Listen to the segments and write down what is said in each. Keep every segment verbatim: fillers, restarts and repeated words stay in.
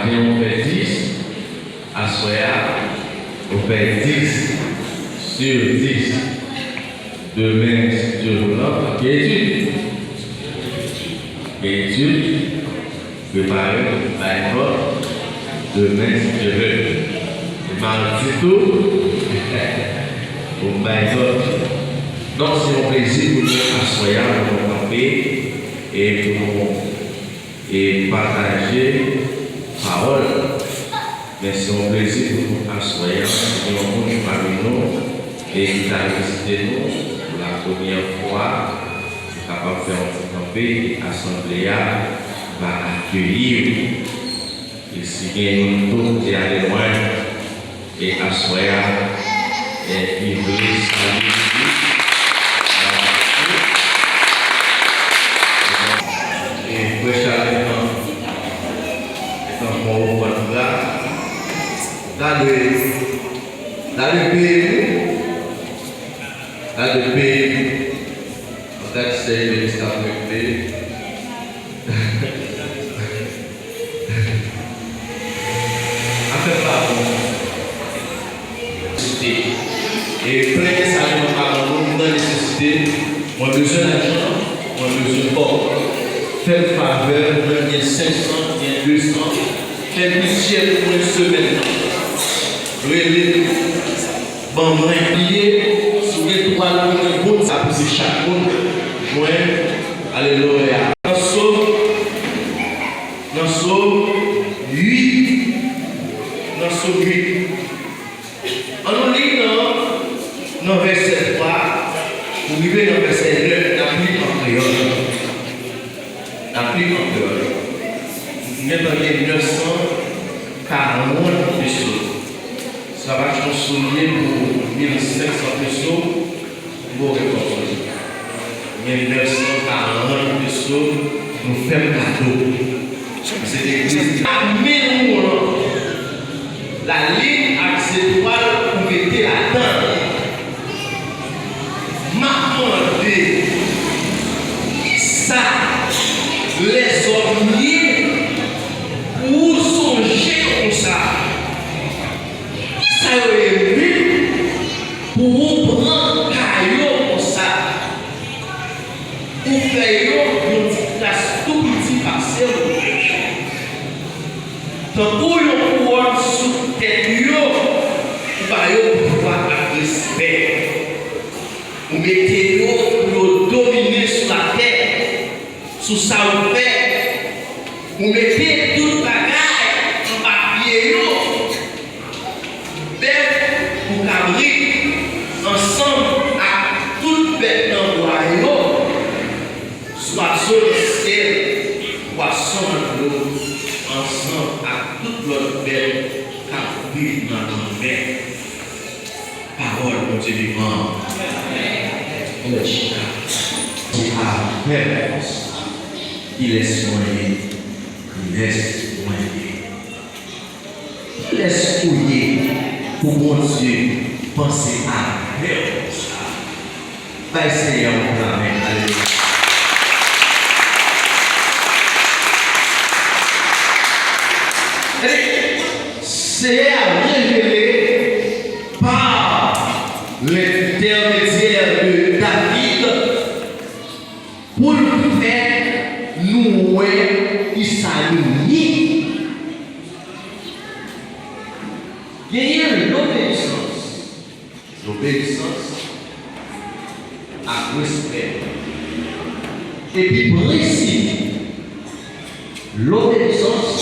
Ou fè dis, aswè a, ou fè dis sou dis. Demen, si Dye vle, gen etid. Gen etid. Prepare, bay vòt. Demen, si Dye vle. Madi tou, ou bay vòt. Donk, se yon plezi pou nou aswè a, pou nou kanpe e pou nou e pataje pawòl. Men se yon plezi pou nou aswè a, si gen yon moun pami nou e ki ta vizite nou pou la premyè fwa, nou kapab fè yon ti kanpe e asanble a va akeyi w. E si gen youn tou ki te ale lwen, e aswè a, e li vle salye li. E frè Charles, gentan, gentan pran ofrann la. Gade, gade peyi nou. Gade peyi nou. Gade sèy legliz k ap regle. Afè pa bon. Nesesite. E plenyen sa yo pa ban nou, nou nan nesesite. Mwen bezwen lajan, mwen bezwen kòb. Fè m favè, mwen gen senk san, gen de san. Fè m pitye pou mwen semèn nan. Rele m. Ban mwen bliye, si w gen twal pou mwen, bon, sa pou se chak moun jwenn. Alelouya. Nan Sòm, nan Sòm uit, nan Sòm uit. An nou li nan, nan vèsè twa pou rive nan vèsè nèf, n ap li an kreyòl. N ap li an kreyòl. Nou gentan gen nèf san karant peso. Sa va achte yon soulye pou mil senk san peso, bon repons. Gen nèf san karant peso, nou fè m kado. Se te Kris. Ak men nou an. Lalin ak zetwal ou mete ladan l. M ap mande, kisa lèzòm ye pou ou sonje yo konsa? Kisa yo ye menm pou ou pran ka yo konsa? Ou fè yo yon ti kras tou piti pase w. Tankou yon kouwòn sou tèt yo, ou ba yo pouvwa ak respè. Ou mete yo pou yo domine sou latè, sou sa ou fè. Ou mete tout bagay anba pye yo. Bèf kou kabrit ansanm ak tout bèt nan bwa yo, swazo nan syèl, pwason nan dlo, ansanm ak tout lòt bèt k ap viv nan lanmè. Pawòl Bondye vivan. Ann chita. Se avè w konsa. Kilès mwen ye? Kilès mwen ye? Kilès ou ye pou Bondye panse avè w konsa? Bay Senyè yon klamè. Alelouya. Gade, Senyè a revele pa lentèmedyè de David pou l fè nou wè kisa nou ye. Genyen lobeyisans. Lobeyisans ak respè. Epi prensip. Lobeyisans,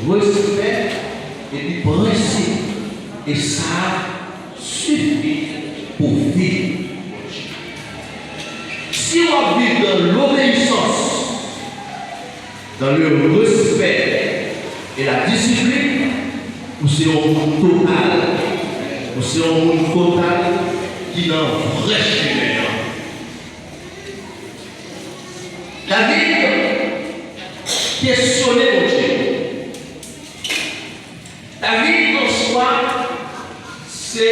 respè, epi prensip. E sa sifi pou viv. Si w ap viv nan lobeyisans, dans le respect et la discipline, ou se yon moun total, ou se yon moun total ki nan vrè chemen an. David kesyone Bondye. David an swa se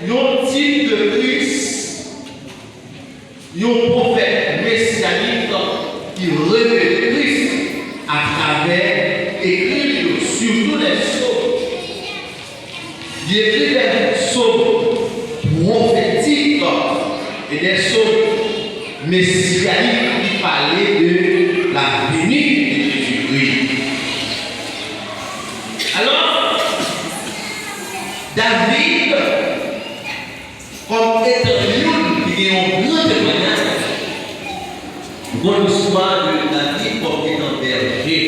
yon tip de Kris, yon pwofèt mesyanik ki revele Kris atravè ekri li Il écrit des psaumes prophétiques et des psaumes messianiques qui parlaient de la venue de Jésus-Christ. Alors, David, kòm etan youn ki gen yon gran temwanyaj, nou konn istwa de David kòm etan bèje.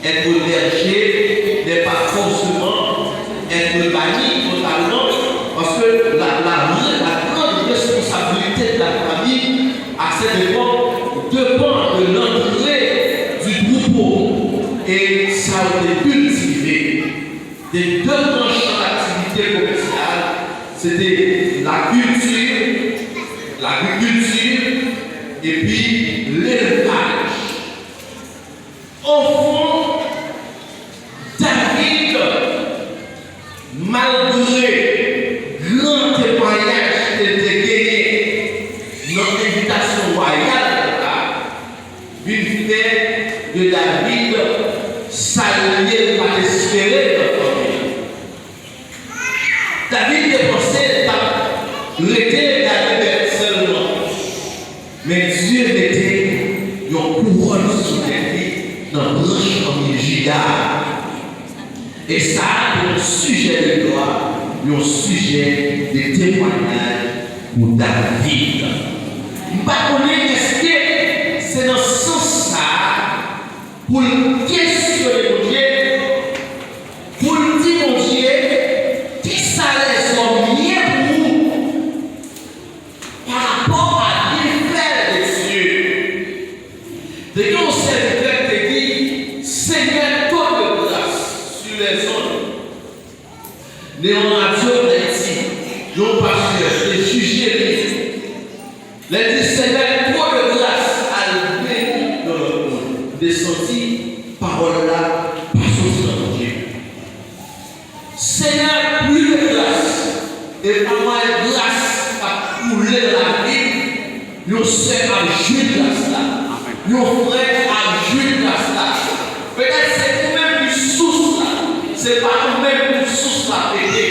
Être berger n'est pas forcément être banni totalement, parce que la, la, la grande responsabilité de la famille à cette époque dépend de l'entrée du troupeau et ça a été cultivé. Des deux grands champs d'activité commerciale, c'était la culture, l'agriculture et puis l'élevage. Au fond, David, malgre gran temwayaj ke l te genyen nan envitasyon wayal la, vin fè de David sa l ye l pa t espere nan fanmi l. David te panse l t ap rete gade bèt sèlman, men Dye mete yon kouwòn sou tèt li nan branch fanmi Jida a. E sa a te yon sijè de glwa, yon sijè de temwayaj pou David. M pa konnen èske se nan sans sa a pou l kesyone Bondye, pou l di Bondye, kisa lèzòm ye pou ou pa rapò a byenfè de Dye? Te gen yon sèvitè ki te di, Seigneur, trop de grâce sur les hommes. Nan yon radyo Ayiti, yon pastè te jije li. Lè l di, Seigneur, trop de grâce, al beni yon lòt moun. M te santi pawòl la pa soti nan Bondye. Seigneur, plus de grâce. E pa mwayen gras k ap koule nan lavi m, yon sè ap jwi gras la. Yon frè ap jwi gras la. Petèt se ou menm ki sous la. Se pa ou menm pou sous la pete.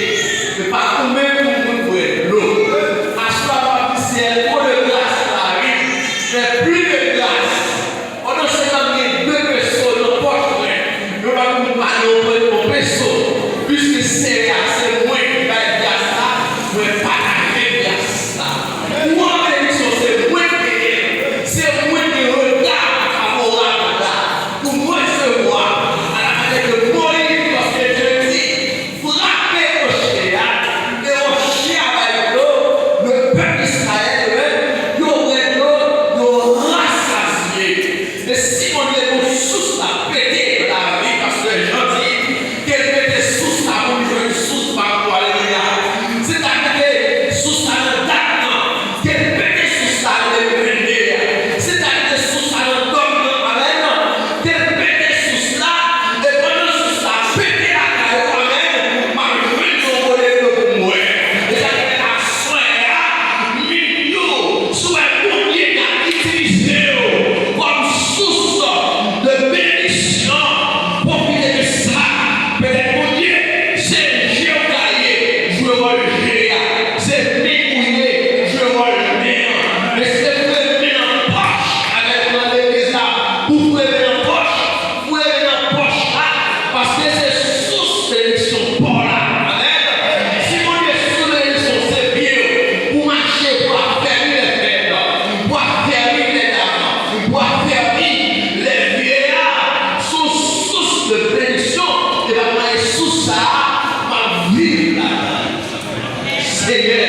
Se pa ou menm pou moun bwè dlo. Aswè a, m ap di, Seyè, trop de grâce nan lavi m. Fè plis de gras. Pandan se tan, gen de peso nan pòch mwen. Yo pa vin pale yon pe-, yon peso. Piske Seyè a, se mwen ki bay gras la, mwen pataje gras la. Ou an benediksyon, se mwen ki genyen. Se mwen ki gen rega favorab la pou mwen resevwa. A la manière de Moïse, lorsque Dieu dit, frape rocher a, e woche a bay dlo, le pèp Izrayèl yo menm, yo bwè dlo, yo rasazye. Men si Bondye gon sous la pete nan lavi pastè Jean di, ke l pete sous la pou l jwenn sous pa pou alelouya. Se ta kite sous la nan dat nan, ke l pete sous la nan de mil venn de a. Se ta kite sous la nan dòm nan, amèn. Ke l pete sous la, e pandan sous la pete lakay ou, amèn, m ap jwenn yon vole dlo pou m bwè. E sa k fè aswè a, min yo, si w wè Bondye ka itilize yo kòm sous de benediksyon, pwofite de sa. Petèt Bondye, se je w ta ye, jwe wòl je a. Se men ou ye, jwe wòl men an. Mesye, foure men nan pòch avèk nan legliz la. Ou foure men nan pòch, foure men nan pòch la, paske se sous benediksyon pa w la. Amèn. Si Bondye sous benediksyon se pye w, pou mache, pou afèmi lè fèb, pou afèmi lè dam, pou afèmi lè vye a, se yon sous de benediksyon, e pa mwen sous sa a, m ap viv ladan l. Senyè,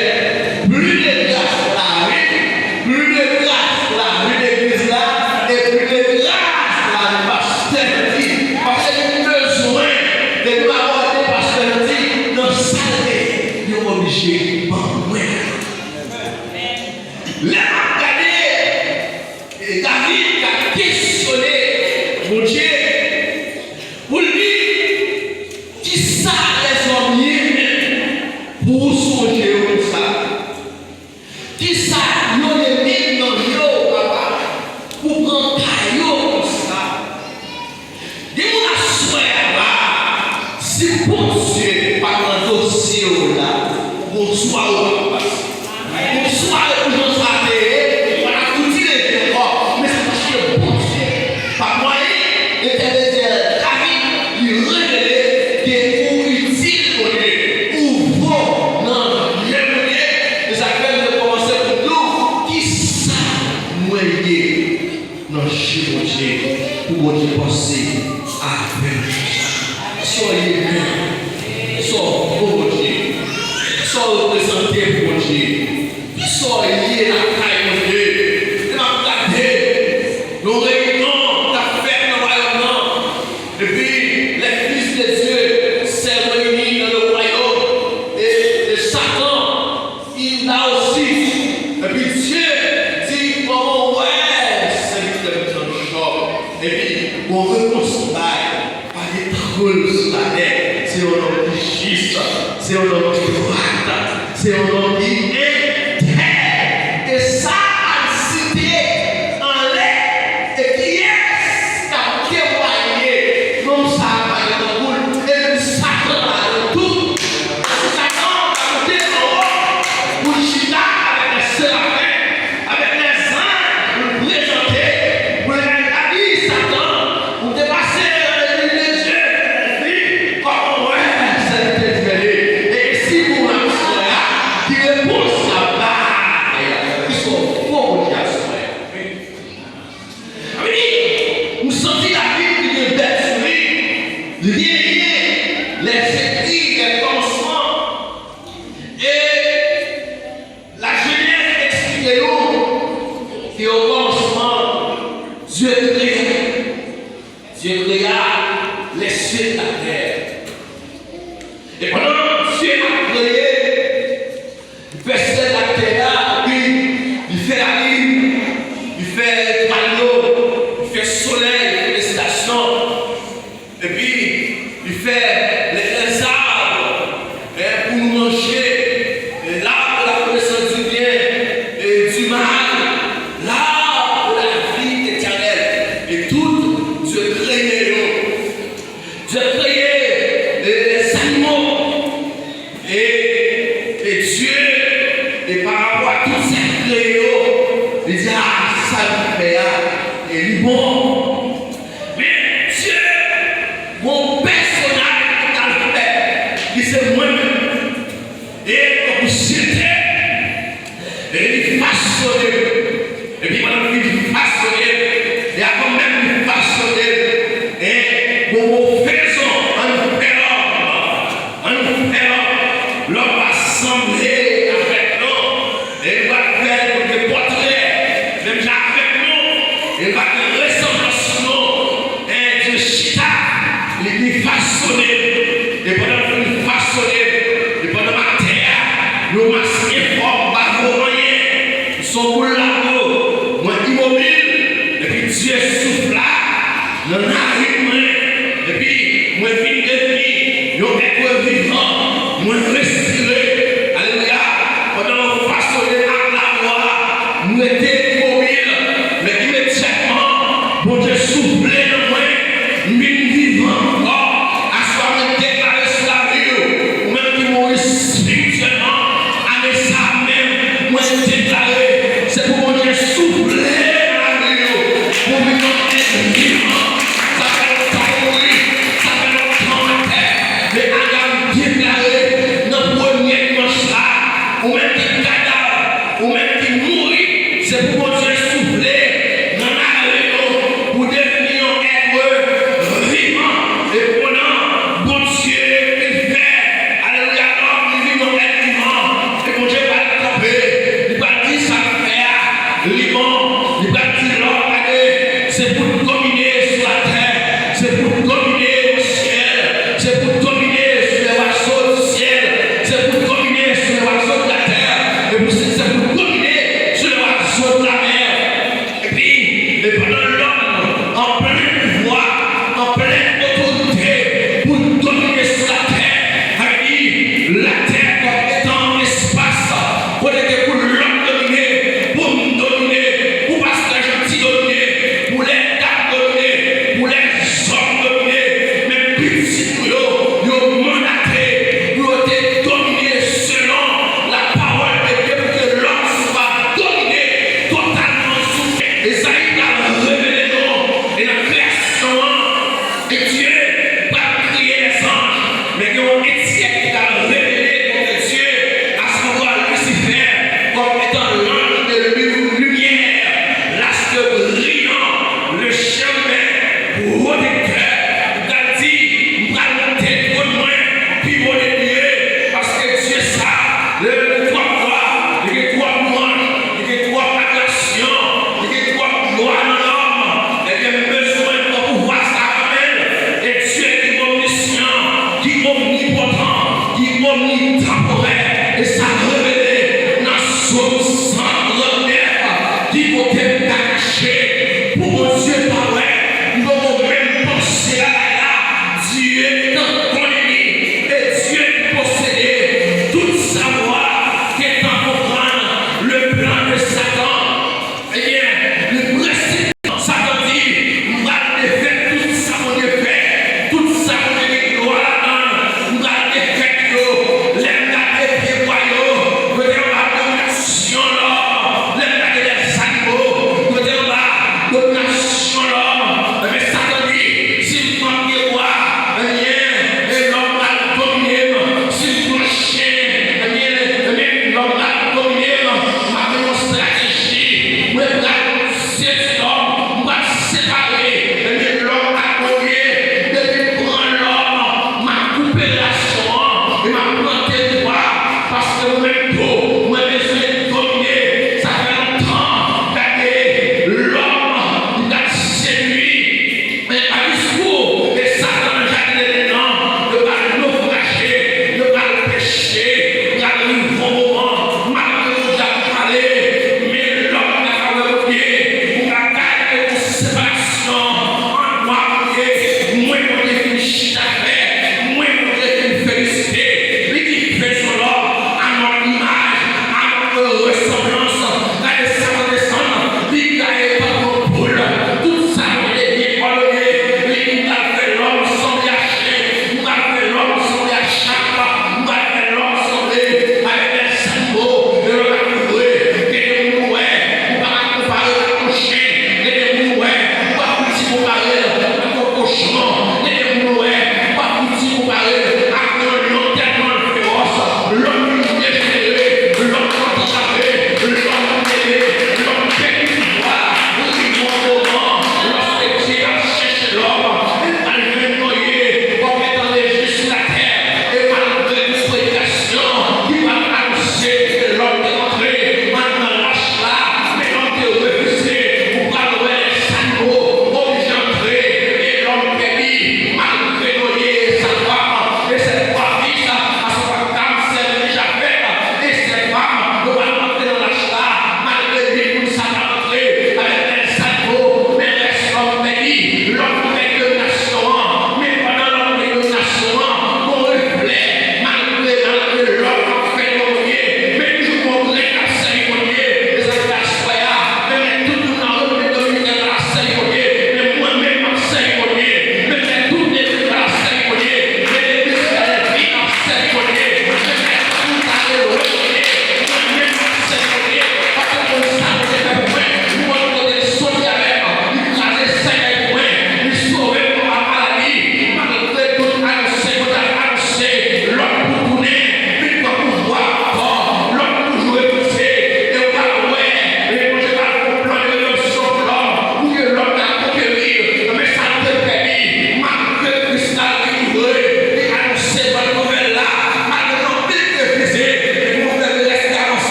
plis de gras nan lavi m, plis de gras nan lavi legliz la, e plis de gras nan lavi pastè Jeanty. Paske nou bezwen, e nou abòde pastè Jeanty nan sa l te, yo oblije ban mwen. Lè m ap gade, e David k ap kesyone Bondye, pou l di, kisa lèzòm ye menm pou ou sonje yo konsa? Kisa yo ye menm nan je w, papa, pou pran ka yo konsa? Gen moun aswè a la, si Bondye pa t nan dosye yo la, gon sware w ap pase. Gon sware pou jan sa te ye, w ap ap tou ti leve ankò, men se paske Bondye pa mwayen, entèmedyè David, li revele ke ou itil Bondye, ou vo nan je Bondye, e sa k fè m te kòmanse pou m di w, kisa mwen ye? Nan je Bondye, pou Bondye panse avè m konsa. Kisa w ye menm? Kisa w vo Bondye? Kisa w reprezante pou Bondye? Kisa w ye lakay Bondye? E m ap gade yon reyinyon k ap fèt nan wayòm nan. Epi, les fils de Dieu se réunissent dans le royaume. E, e Satan, il va aussi. Epi Dye di, kòman w wè sèvitè m nan Jòb? Epi, yon repons li bay, pa gen twoul sou latè. Se yon nonm ki jis, se yon nonm ki dwat, se yon nonm ki entèg. E sa al site anlè, e kiyès k ap temwaye nonm sa a pa gen tankou l, e menm Satan ladan l tou. Paske Satan pa monte anwo pou l chita avèk lè serafen, avèk lè zanj, pou l prezante, pou l di, Satan, ou te pase nan legliz de Dye, kòman w wè sèvitè Dye ye? E si pou w la aswè a, ki repons l ap bay? Kisa w vo Bondye aswè a? Sa vle di, m santi Labib li gen bèl souri, li genyen lèzekri, lèkòmansman. E Lajenèz eksplike nou ke okòmansman, Dye krea. Dye krea lèsyèl, latè. E pandan Dye ap kreye, li fè syèl ak tè a, epi li fè lalin, li fè etwal yo, li fè solèy, li fè lestasyon, epi li fè lè, lèzab, eh, pou nou manje, eh, l'arbre de la connaissance du bien et du mal, l'arbre de la vie éternelle. E tout, Dye kreye yo. Dye kreye, eh, lèzanimo. E, e Dye, e pa rapò a tout sa ki kreye yo, li di, a, sa m fè a, e li bon. Men Dye gon pèsonaj ki t al fè, ki se mwen menm. E tankou si l te E li fasonnen m. Epi pandan l fin fasonnen m, e avan menm li fasonnen m, e bon, bon, fezon, ann fè lòm. Ann fè lòm. Lòm va sanble avèk nou. E li va fè l pou l gen pòtrè menm jan avèk nou. E li va gen resanblans nou. E Dye chita, li, li fasonnen m. E pandan l fin fasonnen m, e pandan m atè a, yon mas enfòm pa vo anyen. M s on boul lapo, mwen imobil, epi Dye soufle nan narin mwen, epi mwen vin devni yon èt vivan, mwen respire. Alelouya! Pandan yo fasonnen m ak lapo a, m rete imobil, men imedyatman, Bondye soufle nan mwen, m vin vivan ankò. Aswè a mwen deklare sou lavi w, ou menm ki mouri espirityèlman, ane sa a menm, mwen deklare, se pou Bondye soufle nan lavi w, pou w vin yon èt vivan. Sa fè lontan w mouri, sa fè lontan w atè, men ane a m deklare, nan premye dimanch sa a, ou menm ki kadav, ou menm ki mouri, se pou Bondye soufle nan lavi w pou w devni yon èt vivan. E pandan Bondye vin fè, alelouya, lòm li vin yon èt vivan, e Bondye pral kanpe, li pral di sa l fè a, li bon, li pral di lòm, gade, se pou l domine sou latè, se pou l domine nan syèl, se pou l domine sou lè wazo di syèl, se pou l domine sou lè wazo di latè, e pou se, se pou l domine sou lè wazo di lamè. Epi, e pandan lòm an plen pouvwa, an plen otorite pou l domine sou latè, sa vle di latè kòm etan espas kote ke pou lòm domine, pou m domine, pou pastè Janti domine, pou lè dam domine, pou lèzòm domine, men pitit nou yo, yo mandate pou yo te domine. Dye pral kreye lèzanj, men gen yon etikèt ki pral revele kòm Dye asevwa Lisifè kòm etan lanj de limyè, l'astre brillant, le chérubin protecteur. Li pral di, m pral monte twòn mwen pi wo de Dye, paske Dye sa, li gen twòp glwa, li gen twòp lwanj, li gen twòp adorasyon, li gen twòp glwa nan lòm. Ebyen, m bezwen pran pouvwa sa nan men l. E Dye ki omnisyan, ki omnipotan, ki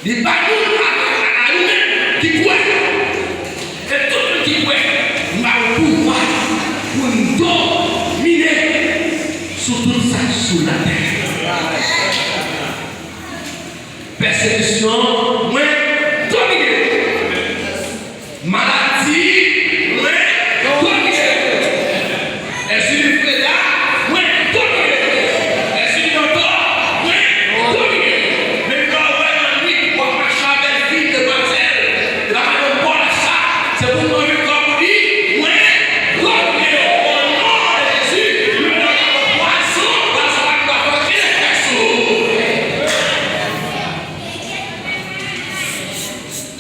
Li ba nou a, a, a nou menm ki kwè. E tout moun ki kwè, m ba nou pouvwa pou n domine sou tout sa k sou latè. Pèsekisyon, mwen domine. Maladi, mwen domine. Èzili freda, mwen domine. Èzili dòtò, mwen domine. Menm lè w wè nan nwit, w ap mache avèk fi, demwazèl, e pa madanm bòlòs sa, se pou mwen vin kòm li, mwen domine. O non de Jezi, mwen nan pwazon, pwazon ak pwazon, ki fè sou.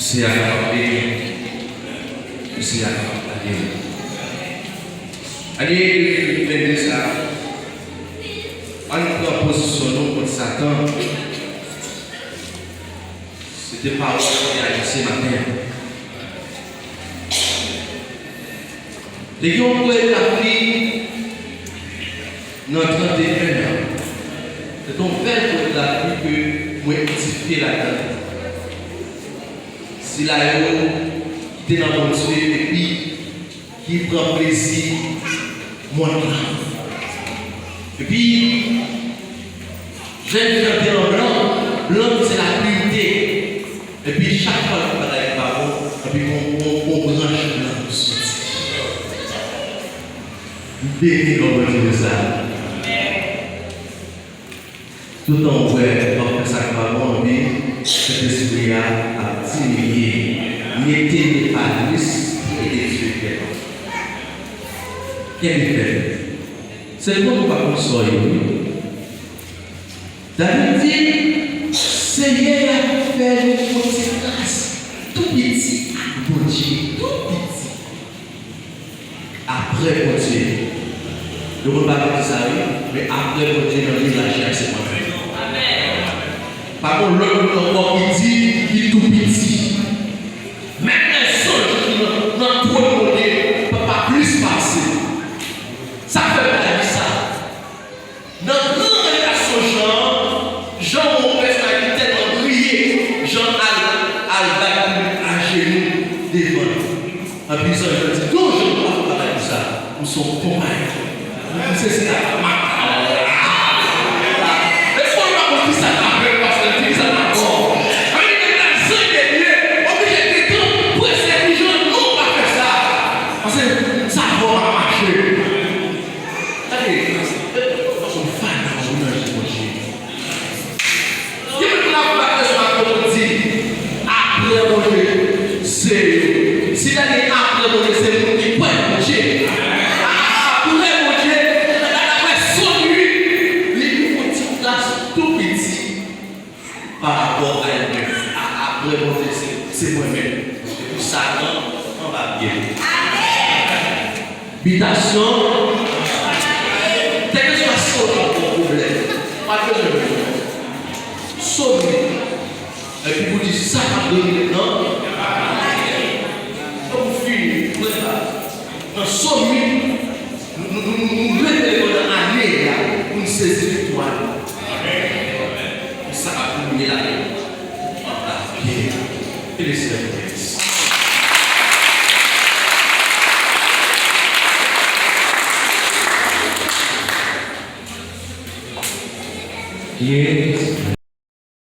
Mesye a kapab beni. Mesye a kapab beni. Alye, legliz la, ann pran pozisyon nou kont Satan. Se te pawòl ki te anonse maten an. Te gen yon bèl lapli nan trannteyen an. Se te yon bèl bèl lapli ke mwen edifye ladan l. Sila yo ki te nan Bondye epi ki pran plezi mond lan. Epi, jèn fi an te an blan, blan se lapirite. Epi chak fwa l ap pale avèk pawòl, epi yon, yon, yon branch blan soti. M beni non Bondye pou sa. Toutan w wè w ap fè sa k pa bon, epi Sentespri a ap diminye. N'éteignez pas l'esprit de Dieu qui est en vous. Kenbe fèm. Se bon nou pa konn sa w ye, wi. David di, Senyè a fè nou fon ti kras tou piti ak Bondye, tou piti. Apre Bondye. Yo konn pa konn di sa, wi, men apre Bondye, nan li, lajè a se mwen menm. Pa gen lòt moun ankò ki di li tou piti. Menm lè sonj ki nan, nan twòn Bondye pa, pa plis pase. Sa fè m ta di sa. Nan gran revelasyon Jan an, Jan wè yon pèsonaj ki tèlman briye, Jan al, al bay pou li ajenou devan l. Anpi zanj lan di, non, Jan, ou pa fè bagay konsa. M se yon konpayon. M se sila k ap mache avè w la. Èske w pa konn kisa k ap fè l, pastè, di kisa k ap fè w? Anpi gen de zanj de Dye oblije gentan prese pou Jan, non, pa fè sa. Paske sa fè w pa mache. Gade, se yon fanaw nan je Bondye. Gen moun k ap bat leson ak yo, di, apre Bondye, se yo. Si ta gen apre Bondye, se moun ki kwè nan Bondye. Apre Bondye, daprè Sòm uit, li, li fè yon ti plas tou piti. Pa rapò a li menm. A, apre Bondye, se, se mwen menm. Epi Satan anba pye m. Bitasyon, kèlkeswa sa w t ap pran pwoblèm, pa t bezwen bezwen. Sòm li. Epi pou di sa k ap domine nan. Fòk nou fini, nou pran sa. Nan Sòm li, nou, nou, nou, nou, nou revele pandan ane a pou n sezi viktwa nou. Sa k ap domine la, anba pye. Ke le Seigneur vous bénisse. Yes.